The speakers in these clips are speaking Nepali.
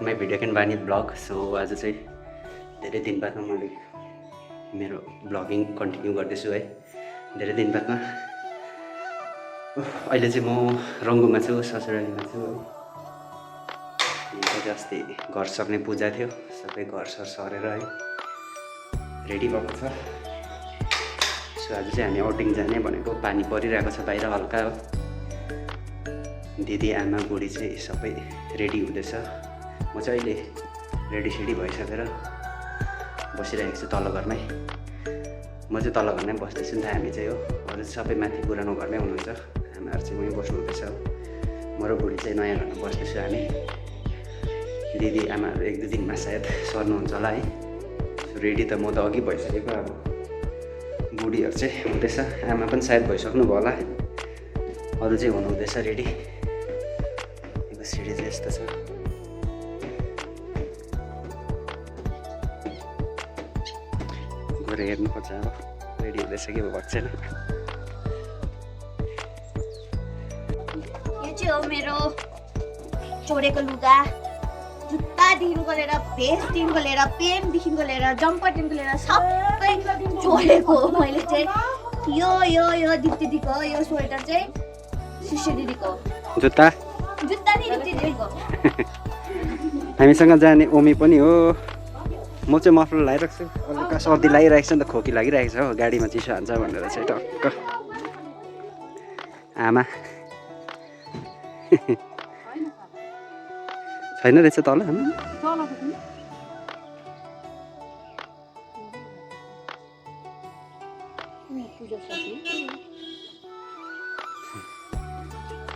टु माई भिडियो क्यान बानी ब्लग। सो आज चाहिँ धेरै दिन बादमा मैले मेरो ब्लगिङ कन्टिन्यू गर्दैछु है। धेरै दिन बादमा अहिले चाहिँ म रङ्गुमा छु, ससुरालीमा छु है। अस्ति घर सर्ने पूजा थियो, सबै घर सरेर है रेडी भएको छ। सो आज चाहिँ हामी आउटिङ जाने भनेको, पानी परिरहेको छ बाहिर हल्का हो। दिदी आमा बुढी चाहिँ सबै रेडी हुँदैछ। म चाहिँ अहिले रेडी भइसकेर बसिरहेको छु तल्लो घरमै। म चाहिँ तल्लो घरमै बस्दैछु नि त, हामी चाहिँ हो। अरू सबै माथि पुरानो घरमै हुनुहुन्छ, आमाहरू चाहिँ वहीँ बस्नु हुँदैछ। म र बुढी चाहिँ नयाँ घरमा बस्दैछु हामी। दिदी आमाहरू 1-2 दिनमा सायद सर्नुहुन्छ होला है। रेडी त म त अघि भइसकेको, अब बुढीहरू चाहिँ हुँदैछ, आमा पनि सायद भइसक्नु भयो होला। अरू चाहिँ हुनुहुँदैछ रेडी। सिडी चाहिँ यस्तो छ। गएर हेर्नुपर्छ अब रेडी हुँदैछ कि भएको छैन। यो चाहिँ हो मेरो चोरेको लुगा। जुत्तादेखिको लिएर भेस्टदेखिको लिएर पेनदेखिको लिएर जम्परदेखिको लिएर सबै चोरेको हो मैले चाहिँ। यो दिदीको, यो स्वेटर चाहिँ शिष्य दिदीको। जुत्ता दिदीको हामीसँग जाने ओमी पनि हो। म चाहिँ मफलर लगाइरहेको छु, हल्का सर्दी लागिरहेको छ नि त, खोकी लागिरहेको छ हो। गाडीमा चिसो हान्छ भनेर चाहिँ टक्क आमा छैन रहेछ तल आमा।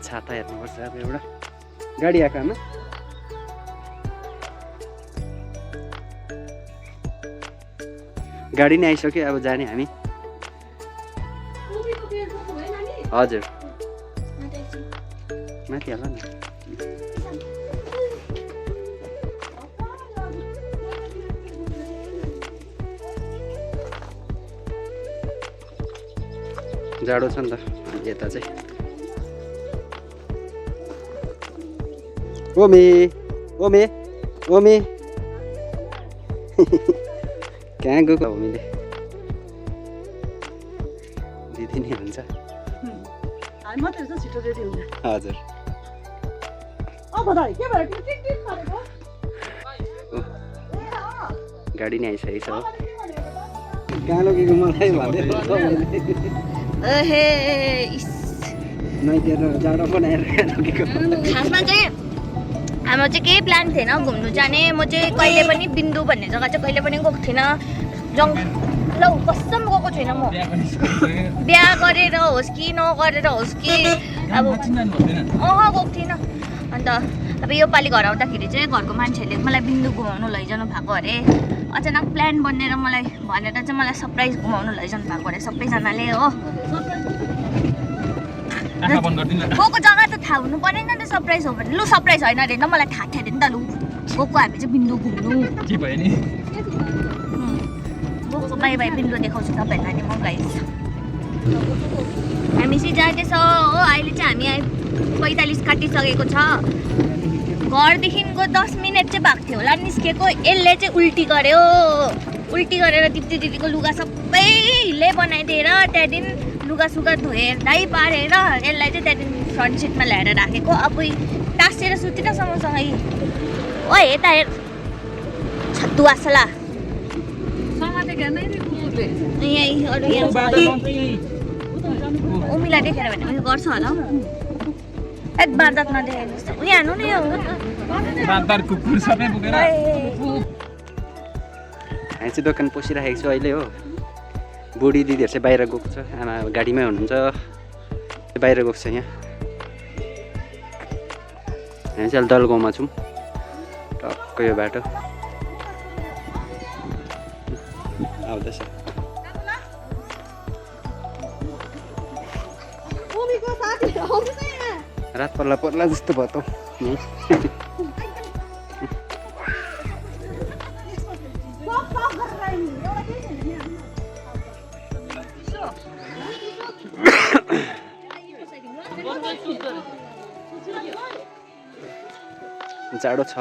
छाता हेर्नुपर्छ अब एउटा। गाडी आएको आमा। गाडी नै आइसक्यो, अब जाने हामी। हजुर माथि होला नि। जाडो छ नि त यता चाहिँ। ओमे ओमे ओमे कहाँ गएको ओमीले? दिदी नै हुन्छ। हजुर गाडी नै आइसकेको छ। कहाँ लगेको मलाई भन्दै जाडो बनाएर लगेको। खासमा चाहिँ हाम्रो चाहिँ केही प्लान थिएन घुम्नु जाने। म चाहिँ कहिले पनि बिन्दु भन्ने जग्गा चाहिँ कहिले पनि गएको थिइनँ। लौ कसम गएको छैन म। बिहा गरेर होस् कि नगरेर होस् कि अब गएको थिइनँ। अन्त अब योपालि घर आउँदाखेरि चाहिँ घरको मान्छेहरूले मलाई बिन्दु घुमाउनु लैजानु भएको अरे। अचानक प्लान बनेर मलाई भनेर चाहिँ मलाई सरप्राइज घुमाउनु लैजानु भएको अरे सबैजनाले हो। गएको जग्गा त थाहा हुनु परेन नि त सरप्राइज हो भने। लु सरप्राइज होइन अरे न, मलाई थाहा थियो अरे नि त। लु गएको हामी चाहिँ बिन्दु घुम्नु के भयो नि। गएको बाई बिन्दु देखाउँछु तपाईँहरूलाई नि म गाइस। हामी चाहिँ जाँदैछ हो। अहिले चाहिँ हामी 45 काटिसकेको छ। घरदेखिको 10 मिनट चाहिँ भएको थियो होला निस्केको। यसले चाहिँ उल्टी गर्यो। उल्टी गरेर दिदीको लुगा सबैले बनाइदिएर त्यहाँदेखि लुगासुगा धोएर दाइ पारेर यसलाई चाहिँ त्यहाँदेखि फ्रन्ट सिटमा ल्याएर राखेको। अब टाँसेर सुतिरहेसँग सँगै। ओ यता हेर छत्तु आसला उमीलाई देखेर भने उयो गर्छ होला हौ। बाँदर नदेखेको जस्तो उयो हान्नु नि। हामी चाहिँ दोकान पसिराखेको छु अहिले हो। बुढी दिदीहरू चाहिँ बाहिर गएको छ, आमा गाडीमै हुनुहुन्छ, बाहिर गएको छ। यहाँ हामी चाहिँ दलगाउँमा छौँ, टक्क यो बाटो आउँदैछ। रात पर्ला जस्तो भयो त। जाडो छ।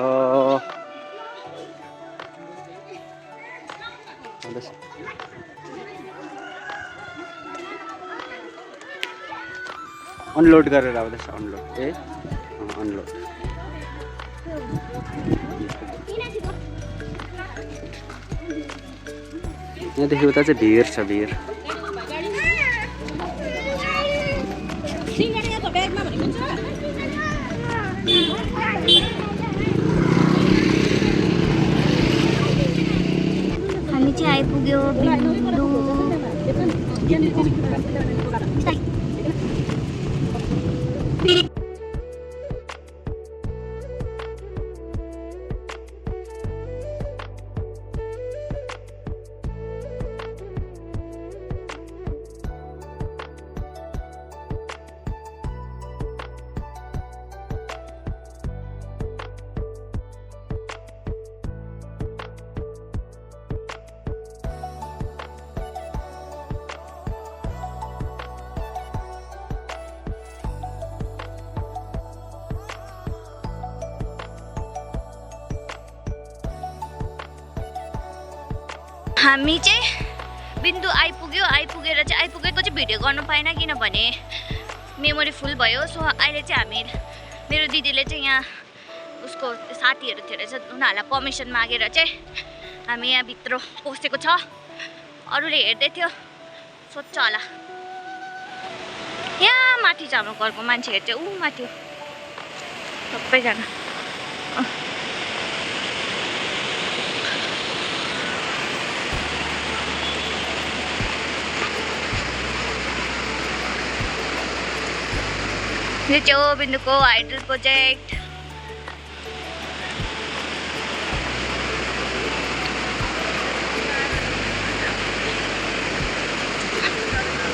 आउँदैछ अनलोड गरेर आउँदैछ अनलोड अनलोड यहाँदेखि उता चाहिँ भिड छ भिड हामी चाहिँ आइपुग्यो बिन्दु हामी चाहिँ बिन्दु आइपुगेर चाहिँ आइपुगेको चाहिँ भिडियो गर्नु पाएन किनभने मेमोरी फुल भयो। सो अहिले चाहिँ मेरो दिदीले चाहिँ यहाँ उसको साथीहरू थियो रहेछ उनीहरूलाई पर्मिसन मागेर चाहिँ हामी यहाँभित्र पसेको छ। अरूले हेर्दै थियो सोध्छ होला यहाँ माथि छ हाम्रो घरको मान्छेहरू चाहिँ ऊ माथि सबैजना यो चाहिँ हो बिन्दुको हाइडल प्रोजेक्ट।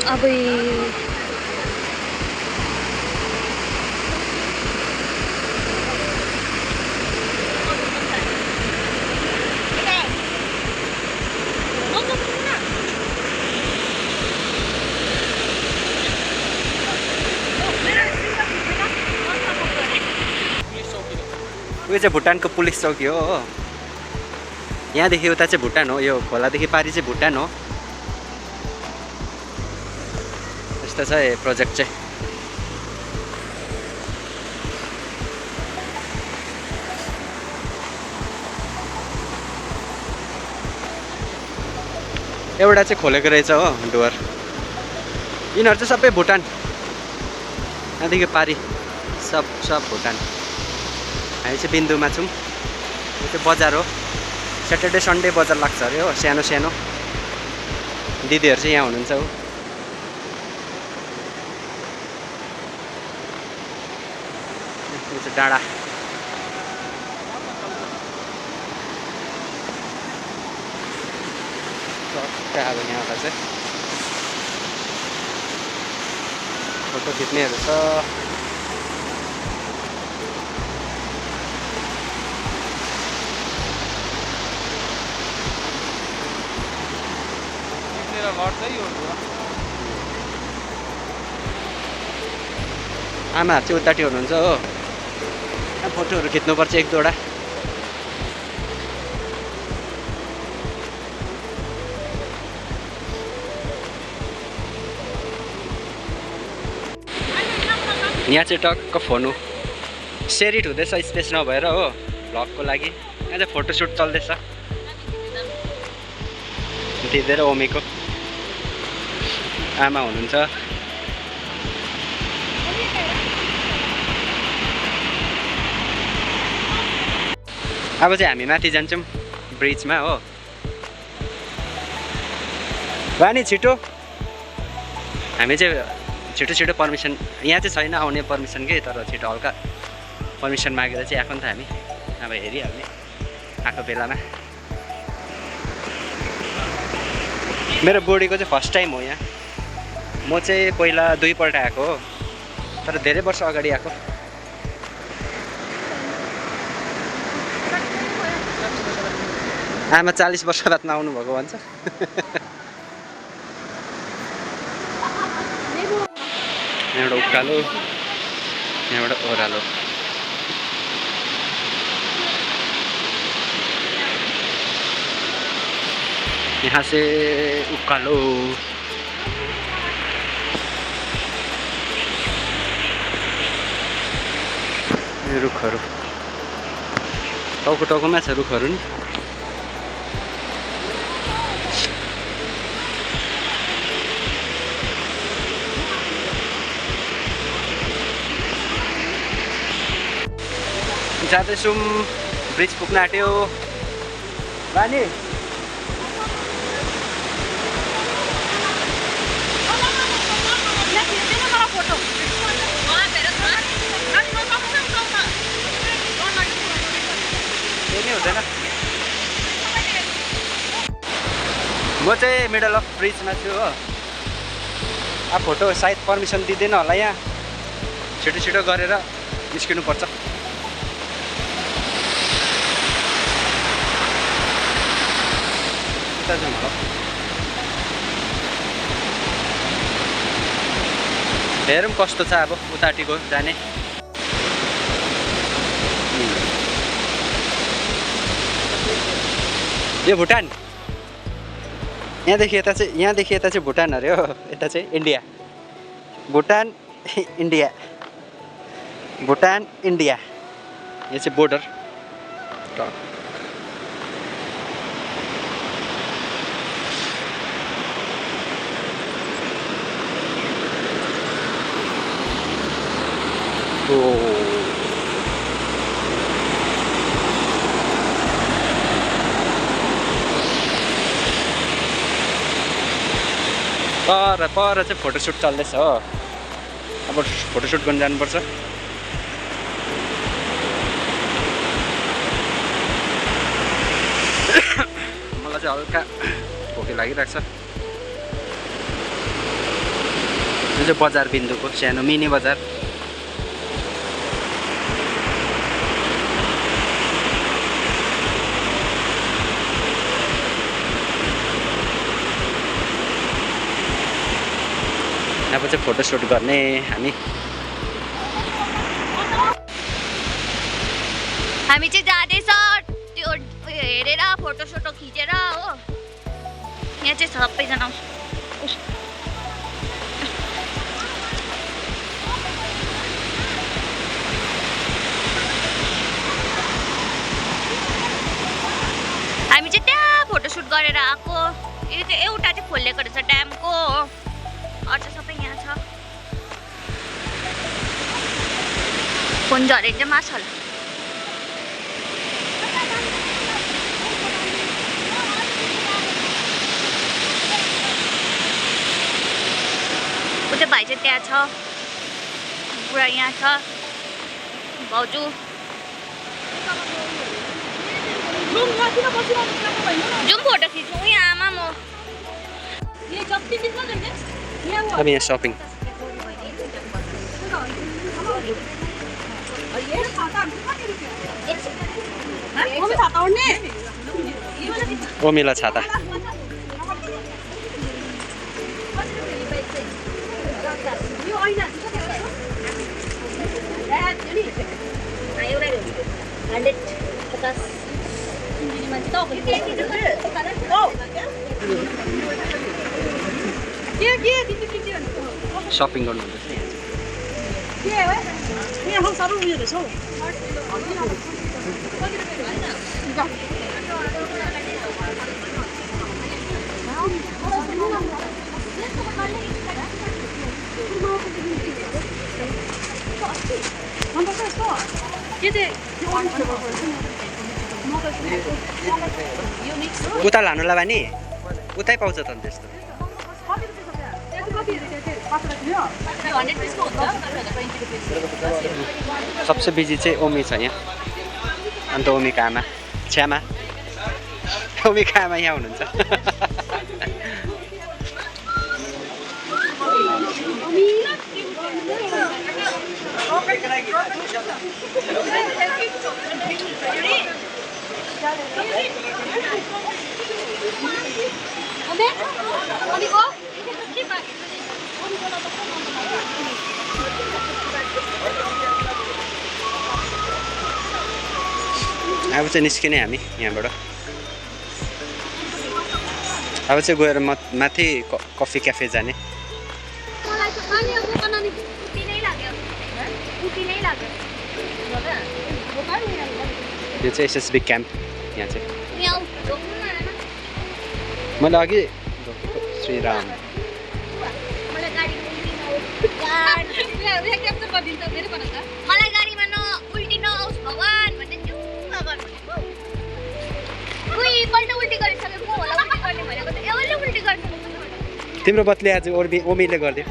अब उयो चाहिँ भुटानको पुलिस चौकी हो यहाँदेखि उता चाहिँ भुटान हो यो खोलादेखि पारि चाहिँ भुटान हो। यस्तो छ यो प्रोजेक्ट चाहिँ एउटा चाहिँ खोलेको रहेछ हो डुवर। यिनीहरू चाहिँ सबै भुटान यहाँदेखि पारि सब भुटान। हामी चाहिँ बिन्दुमा छौँ। यो चाहिँ बजार हो स्याटरडे सन्डे बजार लाग्छ अरे हो सानो सानो दिदीहरू चाहिँ यहाँ हुनुहुन्छ हो। यो चाहिँ डाँडा अब यहाँबाट चाहिँ फोटो खिच्नेहरू छ। आमाहरू चाहिँ उताटी हुनुहुन्छ हो फोटोहरू खिच्नुपर्छ एक दुईवटा। यहाँ चाहिँ टक्क फोन हो सेरिट हुँदैछ स्पेस नभएर हो भ्लगको लागि। यहाँ चाहिँ फोटोसुट चल्दैछ दिदी र ओमीको आमा हुनुहुन्छ। अब चाहिँ हामी माथि जान्छौँ ब्रिजमा हो। वानी छिटो हामी चाहिँ छिटो पर्मिसन यहाँ चाहिँ छैन आउने पर्मिसन के तर छिटो हल्का पर्मिसन मागेर चाहिँ आएको नि त हामी। अब हेरिहाल्ने आएको बेलामा। मेरो बोडीको चाहिँ फर्स्ट टाइम हो यहाँ। म चाहिँ पहिला 2 पल्ट आएको हो तर धेरै वर्ष अगाडि आएको। आमा 40 वर्ष बाद नआउनु भएको भन्छ। यहाँबाट उकालो यहाँबाट ओह्रालो। यहाँ से उकालो रुखहरू टाउकोमा छ रुखहरू नि। जाँदैछौँ, ब्रिज पुग्न आँट्यो बानी। हुँदैन, म चाहिँ मिडल अफ ब्रिजमा छु हो। अब फोटो सायद पर्मिसन दिँदैन होला, यहाँ छिटो छिटो गरेर निस्किनु पर्छ। हेरौँ कस्तो छ अब उताटिको जाने। यो भुटान, यहाँदेखि यता चाहिँ भुटान अरे हो, यता चाहिँ India. Bhutan India, Bhutan India, यो चाहिँ बोर्डर। पर चाहिँ फोटोसुट चल्दैछ हो। अब फोटोसुट गर्न जानुपर्छ। मलाई चाहिँ हल्का भोकै लागिरहेको छ। यो चाहिँ बजार बिन्दुको सानो मिनी बजार। अब चाहिँ फोटोसुट गर्ने हामी चाहिँ जाँदैछ त्यो हेरेर फोटोसोटो खिचेर हो। यहाँ चाहिँ सबैजना हामी चाहिँ त्यहाँ फोटोसुट गरेर आएको। यो चाहिँ एउटा चाहिँ खोलेको रहेछ ड्यामको, अझ सबै यहाँ छ। फोन झरेर चाहिँ मार्छ होला। उता भाइ चाहिँ त्यहाँ छ, बुढा यहाँ छ, भाउजू। जाउँ फोटो खिच्नु यहाँ आमा म। अब यहाँ शपिङ। ओमिला छाता। शपिङ गर्नुहुँदैछ उता लानुलाई बानी, उतै पाउँछ त त्यस्तो। सबसे बिजी चाहिँ ओमी छ यहाँ। अन्त ओमीका आमा छ्यामा, ओमीका आमा यहाँ हुनुहुन्छ। अब चाहिँ निस्किने हामी यहाँबाट। अब चाहिँ गएर माथि कफी क्याफे जाने। यो चाहिँ एसएसबी क्याम्प यहाँ चाहिँ मैले अघि श्रीराम मलाई गाडीमा उल्टी नआओस् भगवान् भन्ने त्यो भगवान् भनेको पल्ट उल्टी गरिसकेको म होला उल्टी गर्ने भनेको त एउटै उल्टी गर्छ तिम्रो बदली आज ओमीले गरिदियो।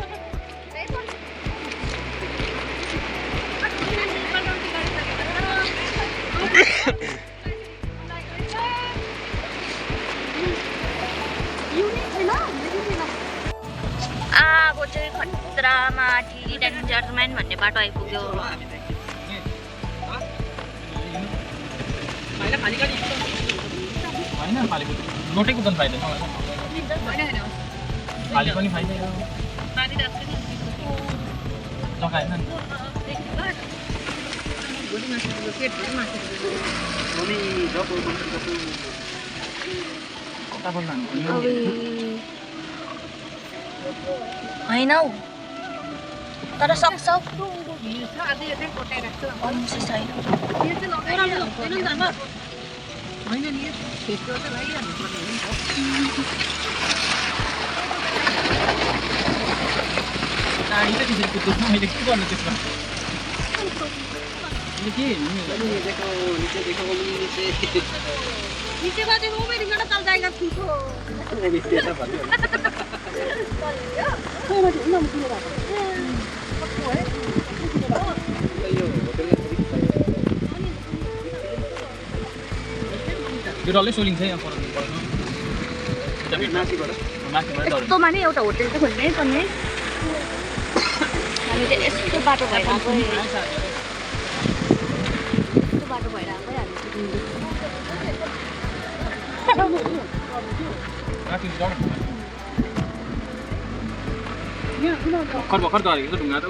अब चाहिँ खतरामाथि डेन्जरम्यान भन्ने बाटो आइपुग्यो। लोटे कुदन फाइदैन खाली पनि फाइदैन जग्गा हैन होइन हौ तर सक्छौ यो डल्लै सोलिन्छ यहाँ पर यस्तोमा नि एउटा होटेल चाहिँ खोल्नै पर्ने। हामी चाहिँ यस्तो बाटो भएर आएको भर्खर भर्खर गरेको त ढुङ्गा त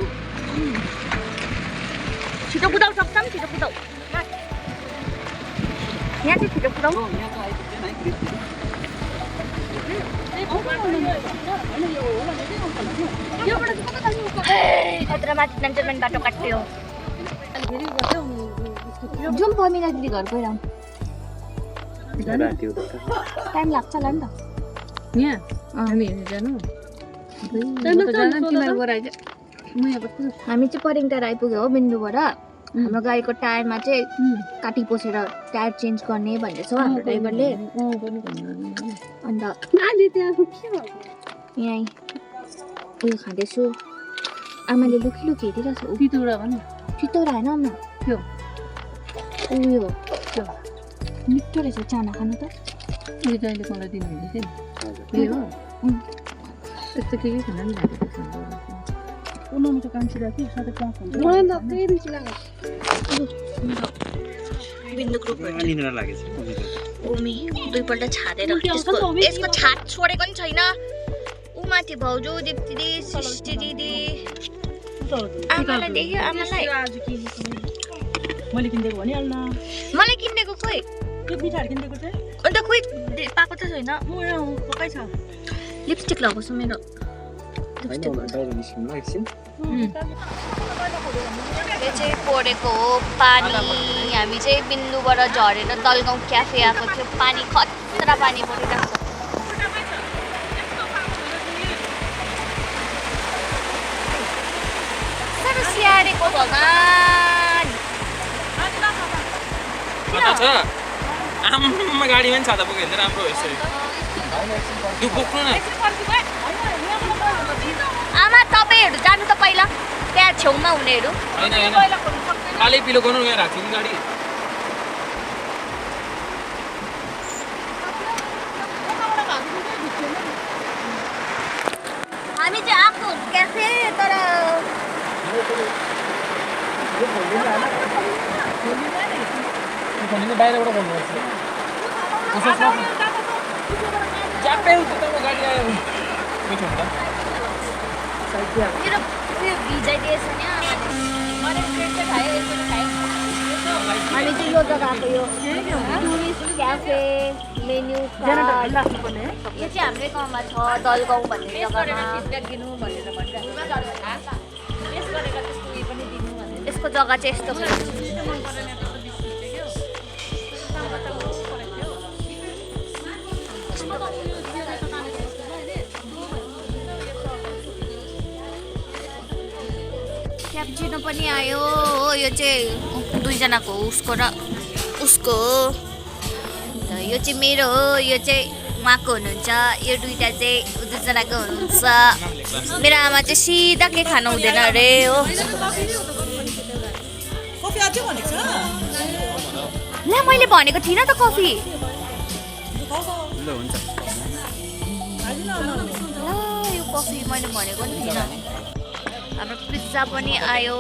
छिटो कुदाउ सक्छौँ छिटो कुदाउ यहाँ चाहिँ छिटो कुदाउ खतरामाथि डेन्जरम्यान बाटो काट्यो। जाउँ पमिना दिदी घर गइरहँ टाइम लाग्छ होला नि त यहाँ हामी हेर्नु जानु हामी चाहिँ परिङटार आइपुग्यो हो बिन्दुबाट। हाम्रो गाडीको टायरमा चाहिँ काटी पोसेर टायर चेन्ज गर्ने भन्दैछ हाम्रो ड्राइभरले। अन्त यहीँ उयो खाँदैछु आमाले लुकी लुकी हेरिरहेको छ। तितौरा भन्नु चितौरा होइन आमा त्यो उयो मिठो रहेछ चाना खानु त। यो जहिले मलाई दिनुहुँदै थियो हो यस्तो के खान नि उनीहरू त कान्छी राख्यो सधैँ प्लास हुन्छ बिन्दु ग्रुप निद्रा लागेछ ओमी दुईपल्ट छाडेर यसको छाड छोडेको नि छैन। ऊ माथि भाउजू दिदी सृष्टि दिदी आमालाई देख्यो आमालाई मैले किनिदिएको भनिहाल्न मलाई किनिदिएको खोइ त्यो मिठाहरू किनिदिएको चाहिँ अन्त खोइ पाएको त छैन। म यहाँ पकाइ छ लिपस्टिक लगाउँछु मेरो यो चाहिँ परेको हो पानी। हामी चाहिँ बिन्दुबाट झरेर दलगाउँ क्याफे आएको थियो। पानी खतरा पानी परिरहेको छ। साह्रो स्याहारेको भगवान् आम्मा गाडीमा पनि छाता बोकेको हेर्दा राम्रो हो यसरी यो बोक्नु न आमा तपाईँहरू जानु त पहिला त्यहाँ छेउमा हुनेहरू होइन होइन कालै पिलो गर्नु यहाँ राख्छु नि गाडी हामी चाहिँ आएको क्याफे तर बाहिरबाट गर्नुपर्छ ज्यापै हुन्छ त गाडी आयो मेरो उयो भिजाइदिएछ नि आमाले हामी चाहिँ यो जग्गा आएको यो टुरिस्ट क्याफे मेन्यु जेनेरेटर राख्नुपर्ने है यो चाहिँ हाम्रै गाउँमा छ दलगाउँ भन्ने जग्गामा यसको जग्गा चाहिँ यस्तो छ। क्याप्चिनो पनि आयो हो, यो चाहिँ दुईजनाको हो, उसको र उसको हो। यो चाहिँ मेरो हो, यो चाहिँ उहाँको हुनुहुन्छ, यो दुईटा चाहिँ दुईजनाको हुनुहुन्छ। मेरो आमा चाहिँ सिधा के खानु हुँदैन अरे हो। ल मैले भनेको थिइनँ त कफी। ल हुन्छ। ल यो कफी मैले भनेको नि थिइनँ। हाम्रो पिज्जा पनि आयो।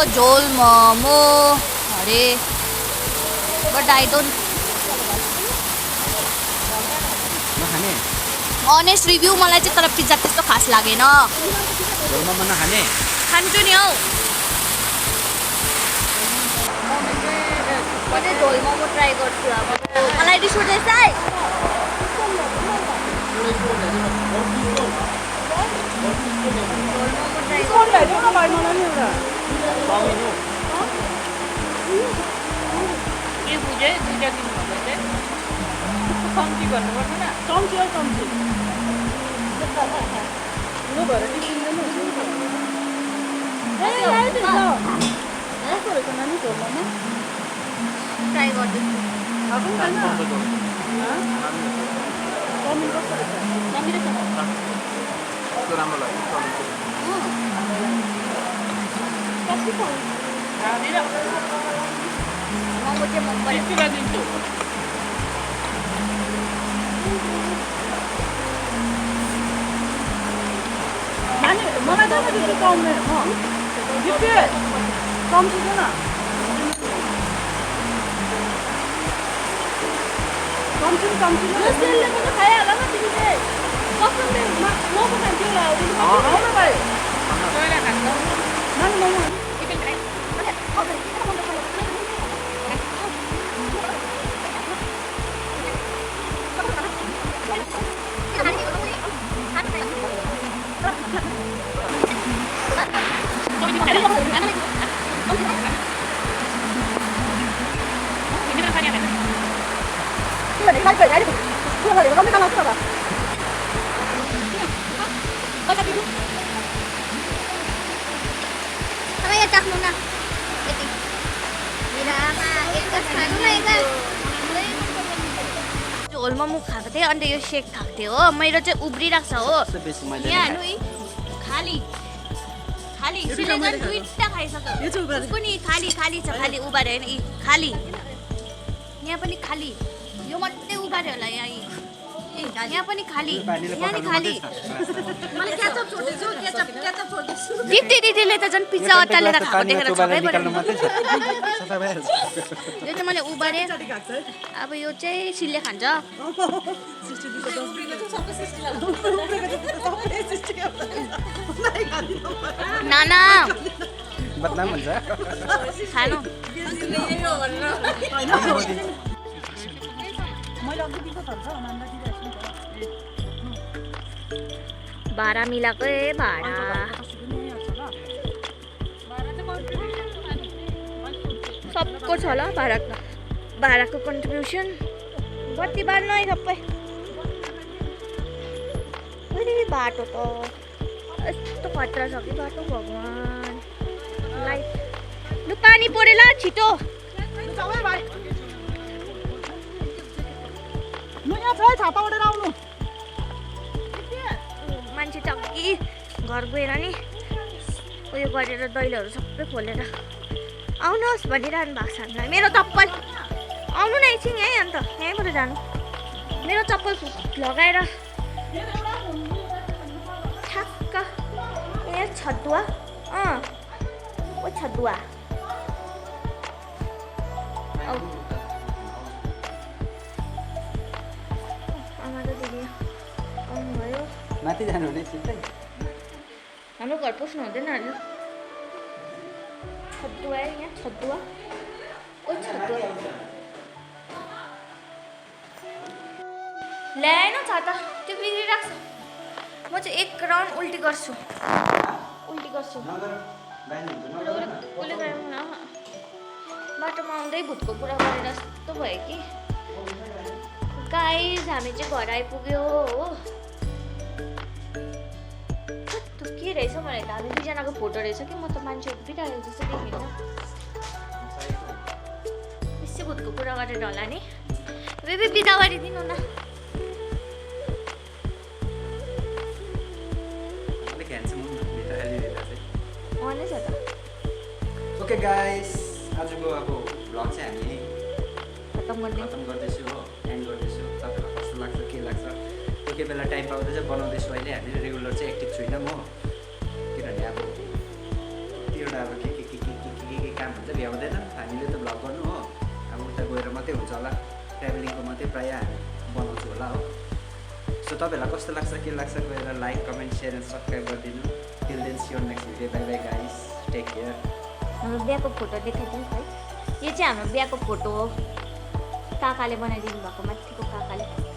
झोल मोमो अरे बट आई डोन्ट नखाने अनेस्ट रिभ्यू मलाई चाहिँ तर पिज्जा त्यस्तो खास लागेन। झोल मोमो नखाने खान्छु नि हौ। म चाहिँ झोल मोमो ट्राई गर्छु अब। मलाई रिस उठ्दैछ है। के बुझे दुईटा दिनु भन्दा चाहिँ कम्ती गर्नुपर्छ न कम्ती हो कम्ती लु भएर टिफिन ट्राई गर्दैछु। मोमो चाहिँ मन पऱ्यो। दिन्छु मलाई त कम्ती कम्ती छ न कम्ती खाइहाल न तिमी चाहिँ कसरी मोमो खान्थ्यौ आउन भाइ momo Sama ya cak nuna. Yati. Mira ama एकच खानु न एकच. झोल मोमो खाएको थिएँ अन्त यो सेक खाएको थिएँ हो। मेरो चाहिँ उब्रिरहेको छ हो। यहाँ हेर्नु है खाली खाली सिले झन् दुईटा खाइसक्यो। उसको नि खाली खाली छ खाली उबारे होइन यी खाली। यहाँ पनि खाली यो मात्रै उबारे होला यहाँ पनि खाली यहाँ नि खाली। दिदीले त झन् पिज्जा अट्टालेर खाएको देखेर छक्कै पऱ्यो। यो चाहिँ मैले उबारेँ अब यो चाहिँ सिलले खान्छ। नाना बदनाम हुन्छ खानु भाडा मिलाएको भाडा सबको छ होला भाडाको कन्ट्रिब्युसन बत्ती बाल्नु है सबै बाटो त यस्तो खतरा छ कि बाटो भगवान् लाइट लु पानी परेला छिटो मान्छे त अघि घर गएर नि उयो गरेर दैलोहरू सबै खोलेर आउनुहोस् भनिरहनु भएको छ हामीलाई मेरो चप्पल आउनु न एकछिन यहीँ अन्त यहीँबाट जानु मेरो चप्पल लगाएर ठ्याक्क ए छदुवा ओ छदुवा आमा र दिदी आउनुभयो माथि जानु हुने सिधै हाम्रो घर पस्नु हुँदैन अरे छदुवा यहाँ छदुवा ओ छदुवा ल्याएन छाता त्यो बिग्रिरहेको छ म चाहिँ एक राउन्ड उल्टी गर्छु उसले गरौँ न बाटोमा आउँदै भुतको कुरा गरेर जस्तो भयो कि गाइस हामी चाहिँ घर आइपुग्यो हो के रहेछ मलाई त हामी दुईजनाको फोटो रहेछ कि म त मान्छे उभिरहेको जस्तो देखिनँ बेसी भुतको कुरा गरेर होला नि बेबी बिदा गरिदिनु न ओके गाइस आजको अब भ्लग चाहिँ हामी खतम गर्दैछु हो एन्ड गर्दैछु तपाईँलाई कस्तो लाग्छ के लाग्छ कोही कोही बेला टाइम पाउँदै चाहिँ बनाउँदैछु अहिले हामी रेगुलर चाहिँ एक्टिभ छुइनँ म किनभने अब कतिवटा अब के काम हुन्छ भ्याउँदैन हामीले त भ्लग गर्नु हो अब उता गएर मात्रै हुन्छ होला ट्राभलिङको मात्रै प्रायः हामी बनाउँछु होला हो सो तपाईँहरूलाई कस्तो लाग्छ के लाग्छ गएर like comment share and subscribe गरिदिनु till then see you next video bye bye guys take care हाम्रो बिहाको फोटो देखाइदिनु है यो चाहिँ हाम्रो बिहाको फोटो हो काकाले बनाइदिनु भएको माथिको काकाले